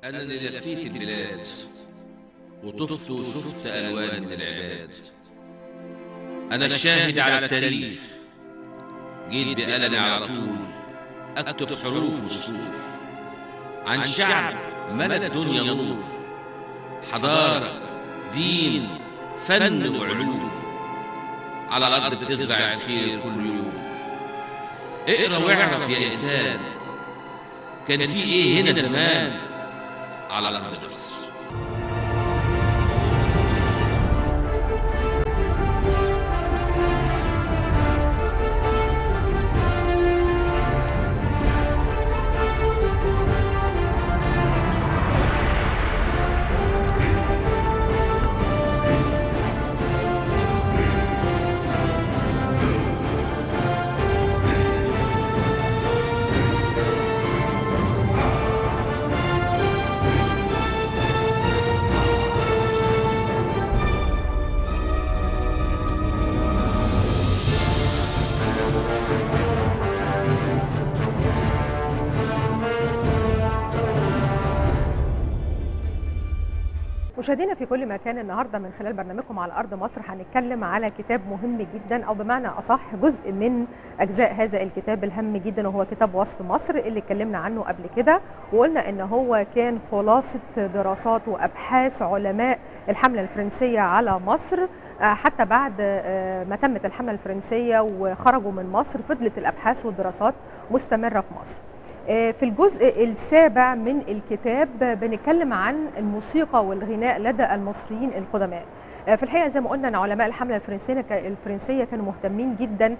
أنا اللي لفيت البلاد وطفت وشفت ألوان من العباد. أنا الشاهد على التاريخ، جيت بقلمي على طول أكتب حروف وسطور عن شعب ملأ الدنيا نور، حضارة، دين، فن وعلوم، على الأرض بتزرع الخير كل يوم. اقرأ واعرف يا إنسان كان في إيه هنا زمان على الأرض مصر. مشاهدينا في كل مكان، النهارده من خلال برنامجكم على أرض مصر هنتكلم على كتاب مهم جدا، أو بمعنى أصح جزء من أجزاء هذا الكتاب الهام جدا، وهو كتاب وصف مصر اللي اتكلمنا عنه قبل كده، وقلنا إن هو كان خلاصة دراسات وأبحاث علماء الحملة الفرنسية على مصر. حتى بعد ما تمت الحملة الفرنسية وخرجوا من مصر فضلت الأبحاث والدراسات مستمرة في مصر. في الجزء السابع من الكتاب بنتكلم عن الموسيقى والغناء لدى المصريين القدماء. في الحقيقة زي ما قلنا أن علماء الحملة الفرنسية كانوا مهتمين جدا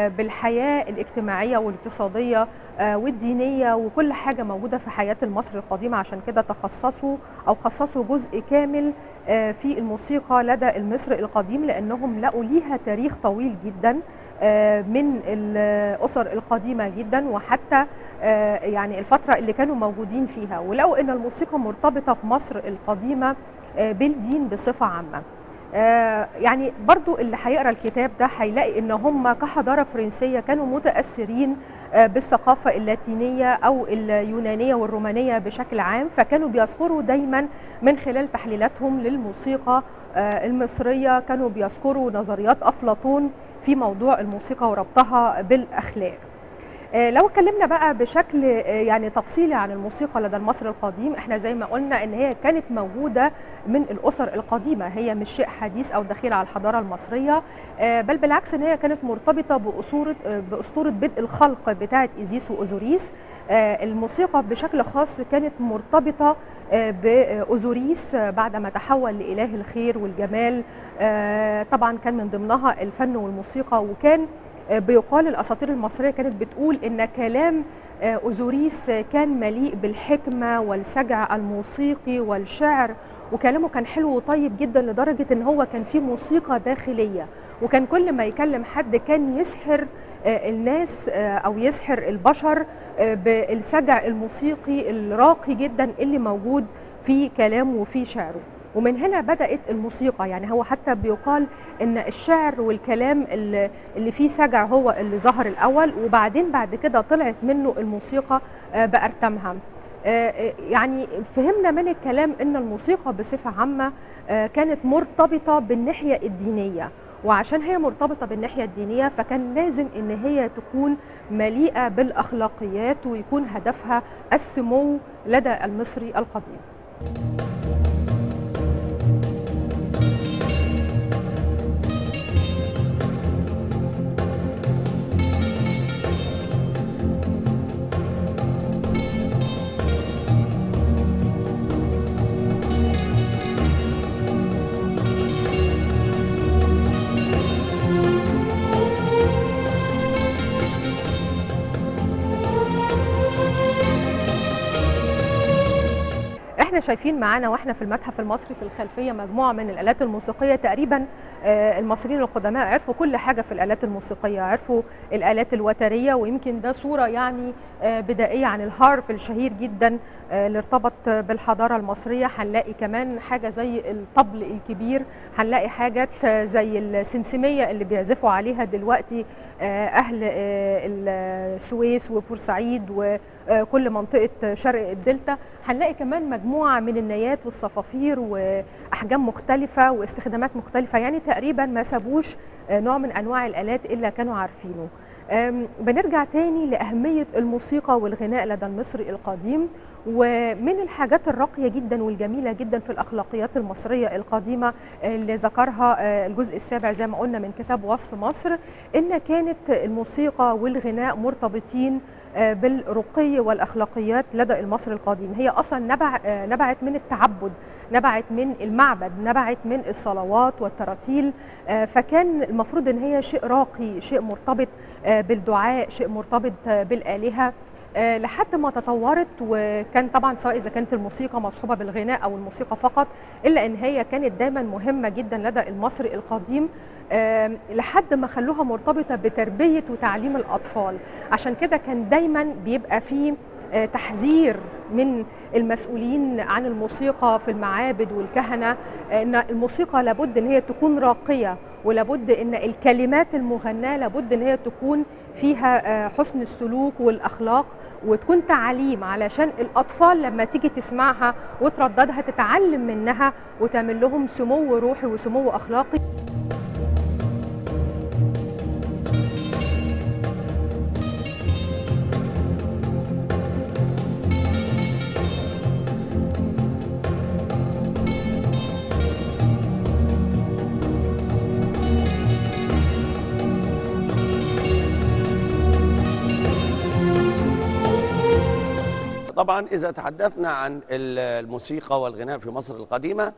بالحياة الاجتماعية والاقتصادية والدينية وكل حاجة موجودة في حياة المصري القديمة، عشان كده تخصصوا أو خصصوا جزء كامل في الموسيقى لدى المصري القديم، لأنهم لقوا ليها تاريخ طويل جدا من الأسر القديمة جدا، وحتى يعني الفترة اللي كانوا موجودين فيها، ولقوا أن الموسيقى مرتبطة في مصر القديمة بالدين بصفة عامة. يعني برضو اللي هيقرأ الكتاب ده هيلاقي أن هم كحضارة فرنسية كانوا متأثرين بالثقافة اللاتينية أو اليونانية والرومانية بشكل عام، فكانوا بيذكروا دايما من خلال تحليلاتهم للموسيقى المصرية، كانوا بيذكروا نظريات أفلاطون في موضوع الموسيقى وربطها بالأخلاق. لو اتكلمنا بقى بشكل يعني تفصيلي عن الموسيقى لدى المصري القديم، احنا زي ما قلنا ان هي كانت موجودة من الأسر القديمة، هي مش شيء حديث او دخيل على الحضارة المصرية، بل بالعكس ان هي كانت مرتبطة بأسطورة بدء الخلق بتاعة إيزيس وأوزوريس. الموسيقى بشكل خاص كانت مرتبطة بأوزوريس بعدما تحول لإله الخير والجمال، طبعا كان من ضمنها الفن والموسيقى، وكان بيقال الأساطير المصرية كانت بتقول إن كلام أوزوريس كان مليء بالحكمة والسجع الموسيقي والشعر، وكلامه كان حلو وطيب جدا لدرجة إن هو كان فيه موسيقى داخلية، وكان كل ما يكلم حد كان يسحر الناس أو يسحر البشر بالسجع الموسيقي الراقي جدا اللي موجود في كلامه وفي شعره. ومن هنا بدأت الموسيقى، يعني هو حتى بيقال إن الشعر والكلام اللي فيه سجع هو اللي ظهر الأول، وبعدين بعد كده طلعت منه الموسيقى بأرتمها. يعني فهمنا من الكلام إن الموسيقى بصفة عامة كانت مرتبطة بالناحية الدينية، وعشان هي مرتبطة بالناحية الدينية فكان لازم إن هي تكون مليئة بالأخلاقيات ويكون هدفها السمو لدى المصري القديم. احنا شايفين معانا واحنا في المتحف المصري في الخلفية مجموعة من الآلات الموسيقية. تقريبا المصريين القدماء عرفوا كل حاجة في الآلات الموسيقية، عرفوا الآلات الوترية، ويمكن ده صورة يعني بدائية عن الهارب الشهير جدا اللي ارتبط بالحضارة المصرية. هنلاقي كمان حاجة زي الطبل الكبير، هنلاقي حاجات زي السمسمية اللي بيعزفوا عليها دلوقتي أهل السويس وبورسعيد كل منطقة شرق الدلتا. هنلاقي كمان مجموعة من النايات والصفافير وأحجام مختلفة واستخدامات مختلفة، يعني تقريبا ما سابوش نوع من أنواع الآلات إلا كانوا عارفينه. بنرجع تاني لأهمية الموسيقى والغناء لدى المصري القديم، ومن الحاجات الراقية جدا والجميلة جدا في الأخلاقيات المصرية القديمة اللي ذكرها الجزء السابع زي ما قلنا من كتاب وصف مصر، إن كانت الموسيقى والغناء مرتبطين بالرقي والأخلاقيات لدى المصري القديم. هي أصلا نبعت من التعبد، نبعت من المعبد، نبعت من الصلوات والتراتيل، فكان المفروض ان هي شيء راقي، شيء مرتبط بالدعاء، شيء مرتبط بالآلهة، لحد ما تطورت. وكان طبعا سواء اذا كانت الموسيقى مصحوبه بالغناء او الموسيقى فقط، الا ان هي كانت دايما مهمة جدا لدى المصري القديم، لحد ما خلوها مرتبطة بتربيه وتعليم الاطفال. عشان كده كان دايما بيبقى فيه تحذير من المسؤولين عن الموسيقى في المعابد والكهنة، ان الموسيقى لابد ان هي تكون راقية، ولابد ان الكلمات المغناة لابد ان هي تكون فيها حسن السلوك والاخلاق، وتكون تعليم علشان الاطفال لما تيجي تسمعها وترددها تتعلم منها وتعمل لهم سمو روحي وسمو اخلاقي. طبعا إذا تحدثنا عن الموسيقى والغناء في مصر القديمة،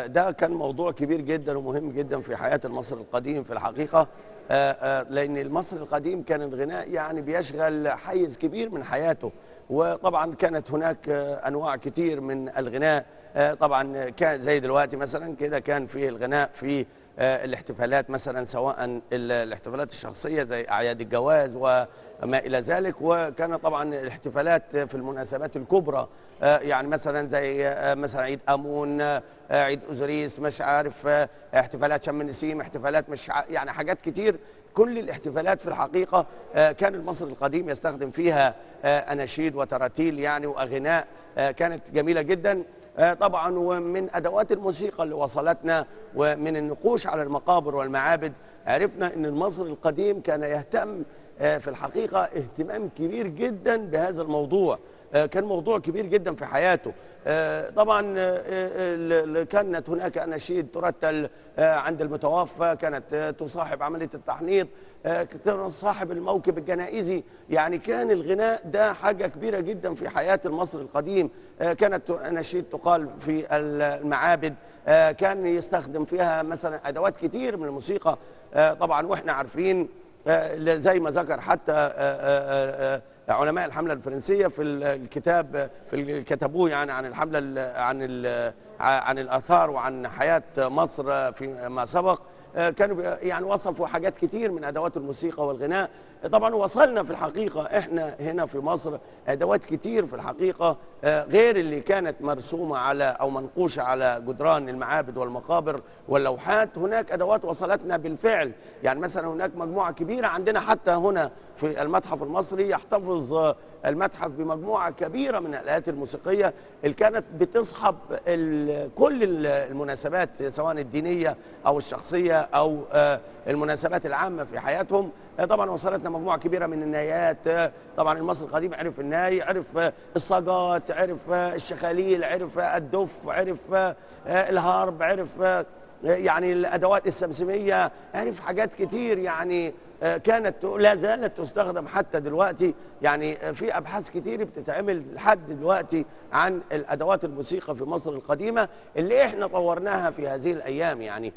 ده كان موضوع كبير جدا ومهم جدا في حياة المصري القديم في الحقيقة، لأن المصري القديم كان الغناء يعني بيشغل حيز كبير من حياته. وطبعا كانت هناك أنواع كتير من الغناء، طبعا كان زي دلوقتي مثلا كده كان في الغناء في الاحتفالات مثلا، سواء الاحتفالات الشخصية زي أعياد الجواز وما إلى ذلك، وكان طبعا الاحتفالات في المناسبات الكبرى، يعني مثلا زي مثلا عيد أمون، عيد أوزوريس، مش عارف احتفالات شم النسيم، احتفالات مش يعني حاجات كتير. كل الاحتفالات في الحقيقة كان المصري القديم يستخدم فيها أناشيد وتراتيل يعني وأغناء كانت جميلة جدا. طبعا ومن أدوات الموسيقى اللي وصلتنا ومن النقوش على المقابر والمعابد عرفنا أن المصري القديم كان يهتم في الحقيقة اهتمام كبير جدا بهذا الموضوع، كان موضوع كبير جدا في حياته. طبعا كانت هناك أناشيد ترتل عند المتوفى، كانت تصاحب عملية التحنيط، تصاحب الموكب الجنائزي، يعني كان الغناء ده حاجة كبيرة جدا في حياة المصري القديم. كانت أناشيد تقال في المعابد، كان يستخدم فيها مثلا أدوات كتير من الموسيقى. طبعا واحنا عارفين زي ما ذكر حتى علماء الحملة الفرنسية في الكتاب في كتبوه يعني عن الحملة عن الآثار وعن حياة مصر فيما سبق، كانوا يعني وصفوا حاجات كتير من أدوات الموسيقى والغناء. طبعا وصلنا في الحقيقة احنا هنا في مصر أدوات كتير في الحقيقة غير اللي كانت مرسومة على أو منقوشة على جدران المعابد والمقابر واللوحات. هناك أدوات وصلتنا بالفعل، يعني مثلا هناك مجموعة كبيرة عندنا حتى هنا في المتحف المصري يحتفظ المتحف بمجموعة كبيرة من الآلات الموسيقية اللي كانت بتصحب كل المناسبات سواء الدينية أو الشخصية أو المناسبات العامة في حياتهم. طبعا وصلتنا مجموعة كبيرة من النايات. طبعا المصري القديم عرف الناي، عرف الصاجات، عرف الشخاليل، عرف الدف، عرف الهارب، عرف يعني الأدوات السمسمية، عرف حاجات كتير يعني كانت لا زالت تستخدم حتى دلوقتي. يعني في أبحاث كتير بتتعمل لحد دلوقتي عن الأدوات الموسيقى في مصر القديمة اللي احنا طورناها في هذه الأيام يعني.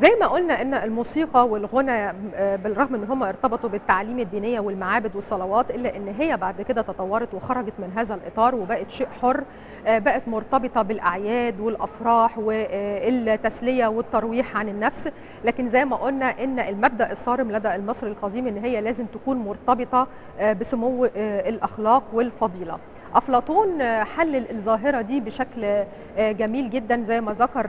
زي ما قلنا قلنا ان الموسيقى والغنى بالرغم ان هم ارتبطوا بالتعاليم الدينية والمعابد والصلوات، الا ان هي بعد كده تطورت وخرجت من هذا الاطار وبقت شيء حر، بقت مرتبطة بالاعياد والافراح والتسليه والترويح عن النفس. لكن زي ما قلنا ان المبدا الصارم لدى المصري القديم ان هي لازم تكون مرتبطة بسمو الاخلاق والفضيلة. أفلاطون حلل الظاهرة دي بشكل جميل جدا زي ما ذكر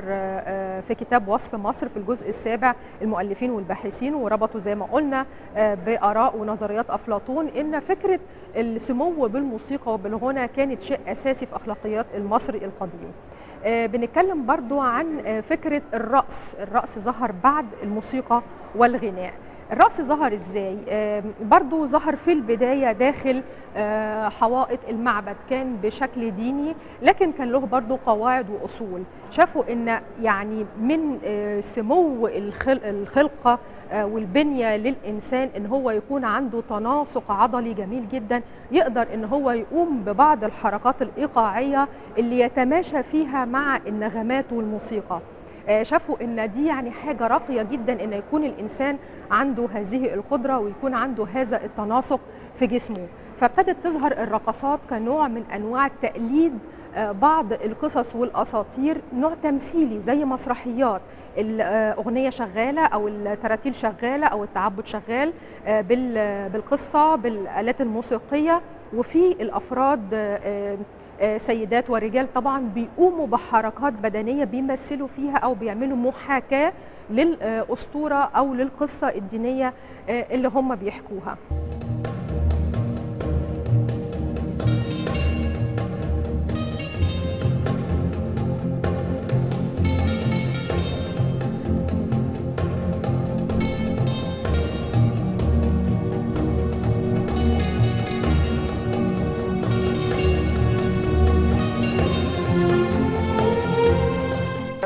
في كتاب وصف مصر في الجزء السابع المؤلفين والباحثين، وربطوا زي ما قلنا بآراء ونظريات أفلاطون إن فكرة السمو بالموسيقى وبالغنى كانت شيء أساسي في أخلاقيات المصري القديم. بنتكلم برضو عن فكرة الرقص. الرقص ظهر بعد الموسيقى والغناء. الرقص ظهر ازاي؟ برضو ظهر في البداية داخل حوائط المعبد، كان بشكل ديني، لكن كان له برضو قواعد وأصول. شافوا ان يعني من سمو الخلقة والبنية للإنسان ان هو يكون عنده تناسق عضلي جميل جدا، يقدر ان هو يقوم ببعض الحركات الإيقاعية اللي يتماشى فيها مع النغمات والموسيقى. شافوا ان دي يعني حاجة راقية جدا ان يكون الإنسان عنده هذه القدرة ويكون عنده هذا التناسق في جسمه. فابتدت تظهر الرقصات كنوع من أنواع تقليد بعض القصص والأساطير، نوع تمثيلي زي مسرحيات، الأغنية شغالة أو التراتيل شغالة أو التعبد شغال بالقصة بالآلات الموسيقية، وفي الأفراد سيدات ورجال طبعا بيقوموا بحركات بدنية بيمثلوا فيها أو بيعملوا محاكاة للأسطورة أو للقصة الدينية اللي هم بيحكوها.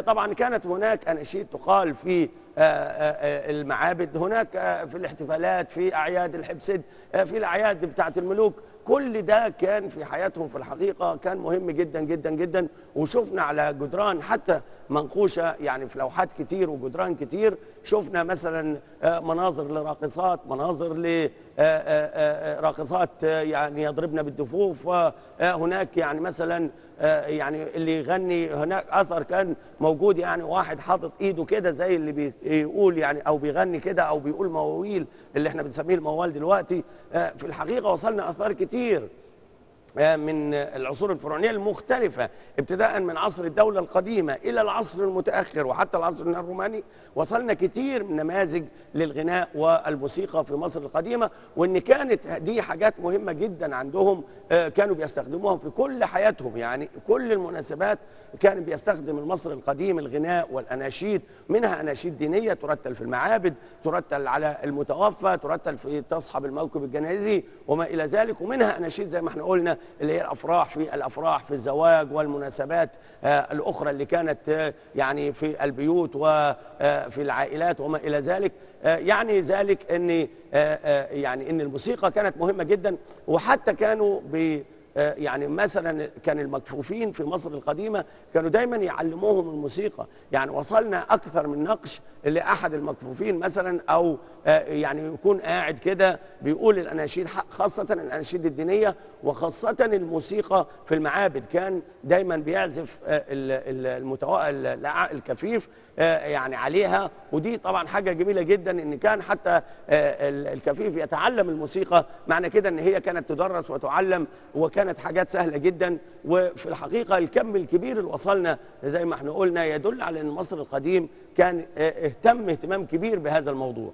طبعا كانت هناك أناشيد تقال في المعابد، هناك في الاحتفالات، في أعياد الحبسد، في الأعياد بتاعت الملوك. كل ده كان في حياتهم في الحقيقة كان مهم جدا جدا جدا. وشفنا على جدران حتى منقوشة، يعني في لوحات كتير وجدران كتير، شفنا مثلا مناظر لراقصات، مناظر لراقصات يعني يضربن بالدفوف. هناك يعني مثلا يعني اللي يغني، هناك أثر كان موجود، يعني واحد حاطط إيده كده زي اللي بيقول يعني أو بيغني كده أو بيقول مواويل اللي احنا بنسميه الموال دلوقتي. في الحقيقة وصلنا آثار كتير من العصور الفرعونية المختلفة، ابتداء من عصر الدولة القديمة إلى العصر المتأخر وحتى العصر الروماني. وصلنا كتير من نماذج للغناء والموسيقى في مصر القديمة، وإن كانت دي حاجات مهمة جدا عندهم، كانوا بيستخدموها في كل حياتهم. يعني كل المناسبات كان بيستخدم المصري القديم الغناء والأناشيد، منها أناشيد دينية ترتل في المعابد، ترتل على المتوفى، ترتل في تصحب الموكب الجنائزي وما إلى ذلك، ومنها أناشيد زي ما احنا قلنا اللي هي الأفراح، في الأفراح، في الزواج والمناسبات الأخرى اللي كانت يعني في البيوت وفي العائلات وما إلى ذلك. يعني ذلك أن يعني أن الموسيقى كانت مهمة جدا. وحتى كانوا يعني مثلا كان المكفوفين في مصر القديمة كانوا دايما يعلموهم الموسيقى. يعني وصلنا أكثر من نقش لأحد المكفوفين مثلا، أو يعني يكون قاعد كده بيقول الأناشيد، خاصة الأناشيد الدينية وخاصة الموسيقى في المعابد. كان دايما بيعزف الكفيف يعني عليها، ودي طبعا حاجة جميلة جدا إن كان حتى الكفيف يتعلم الموسيقى. معنى كده إن هي كانت تدرس وتعلم، وكانت حاجات سهلة جدا. وفي الحقيقة الكم الكبير اللي وصلنا زي ما احنا قلنا يدل على أن مصر القديم كان اهتم اهتمام كبير بهذا الموضوع.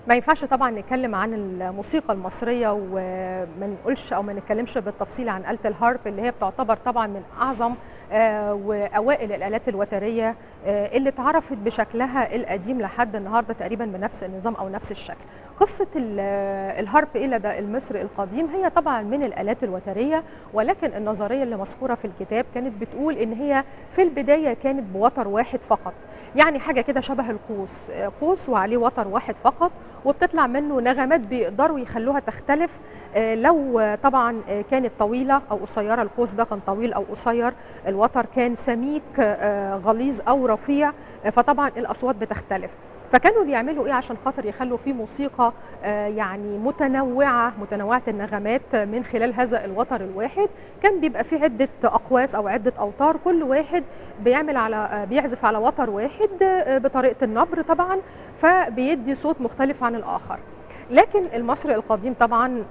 ما ينفعش طبعا نتكلم عن الموسيقى المصرية وما نقولش أو ما نتكلمش بالتفصيل عن آلة الهارب اللي هي بتعتبر طبعا من أعظم واوائل الالات الوتريه اللي اتعرفت بشكلها القديم لحد النهارده تقريبا بنفس النظام او نفس الشكل. قصة الهارب إيه لدى المصري القديم هي طبعا من الآلات الوترية، ولكن النظرية اللي مذكورة في الكتاب كانت بتقول إن هي في البداية كانت بوتر واحد فقط، يعني حاجة كده شبه القوس، قوس وعليه وتر واحد فقط، وبتطلع منه نغمات بيقدروا يخلوها تختلف لو طبعا كانت طويلة أو قصيرة. القوس ده كان طويل أو قصير، الوتر كان سميك غليظ أو رفيع، فطبعا الأصوات بتختلف. فكانوا بيعملوا ايه عشان خاطر يخلوا فيه موسيقى يعني متنوعة، متنوعة النغمات من خلال هذا الوتر الواحد؟ كان بيبقى فيه عده اقواس او عده اوتار، كل واحد بيعمل على بيعزف على وتر واحد بطريقة النبر طبعا، فبيدي صوت مختلف عن الاخر. لكن المصري القديم طبعا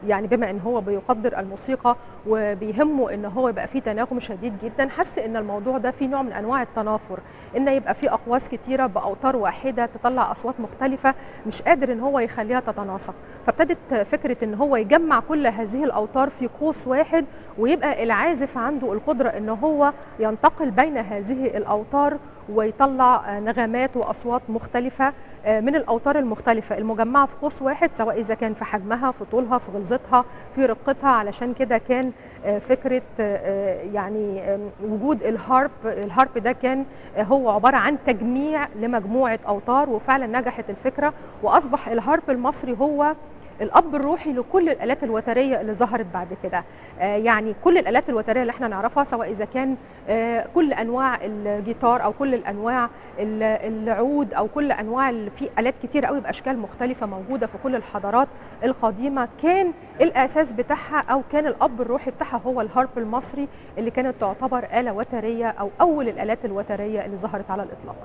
يعني بما ان هو بيقدر الموسيقى وبيهمه ان هو يبقى فيه تناغم شديد جدا، حس ان الموضوع ده فيه نوع من انواع التنافر، ان يبقى فيه اقواس كتيرة باوتار واحدة تطلع اصوات مختلفة، مش قادر ان هو يخليها تتناسق. فابتدت فكرة ان هو يجمع كل هذه الاوتار في قوس واحد، ويبقى العازف عنده القدرة ان هو ينتقل بين هذه الاوتار ويطلع نغمات واصوات مختلفة من الاوتار المختلفة المجمعة في قوس واحد، سواء اذا كان في حجمها، في طولها، في غلظتها، في رقتها. علشان كده كان فكرة يعني وجود الهارب. الهارب ده كان هو عبارة عن تجميع لمجموعة اوتار، وفعلا نجحت الفكرة، واصبح الهارب المصري هو الاب الروحي لكل الالات الوتريه اللي ظهرت بعد كده. يعني كل الالات الوتريه اللي احنا نعرفها، سواء اذا كان كل انواع الجيتار او كل الانواع العود او كل انواع، في الات كتير قوي باشكال مختلفة موجودة في كل الحضارات القديمة، كان الاساس بتاعها او كان الاب الروحي بتاعها هو الهارب المصري، اللي كانت تعتبر اله وتريه او اول الالات الوتريه اللي ظهرت على الاطلاق.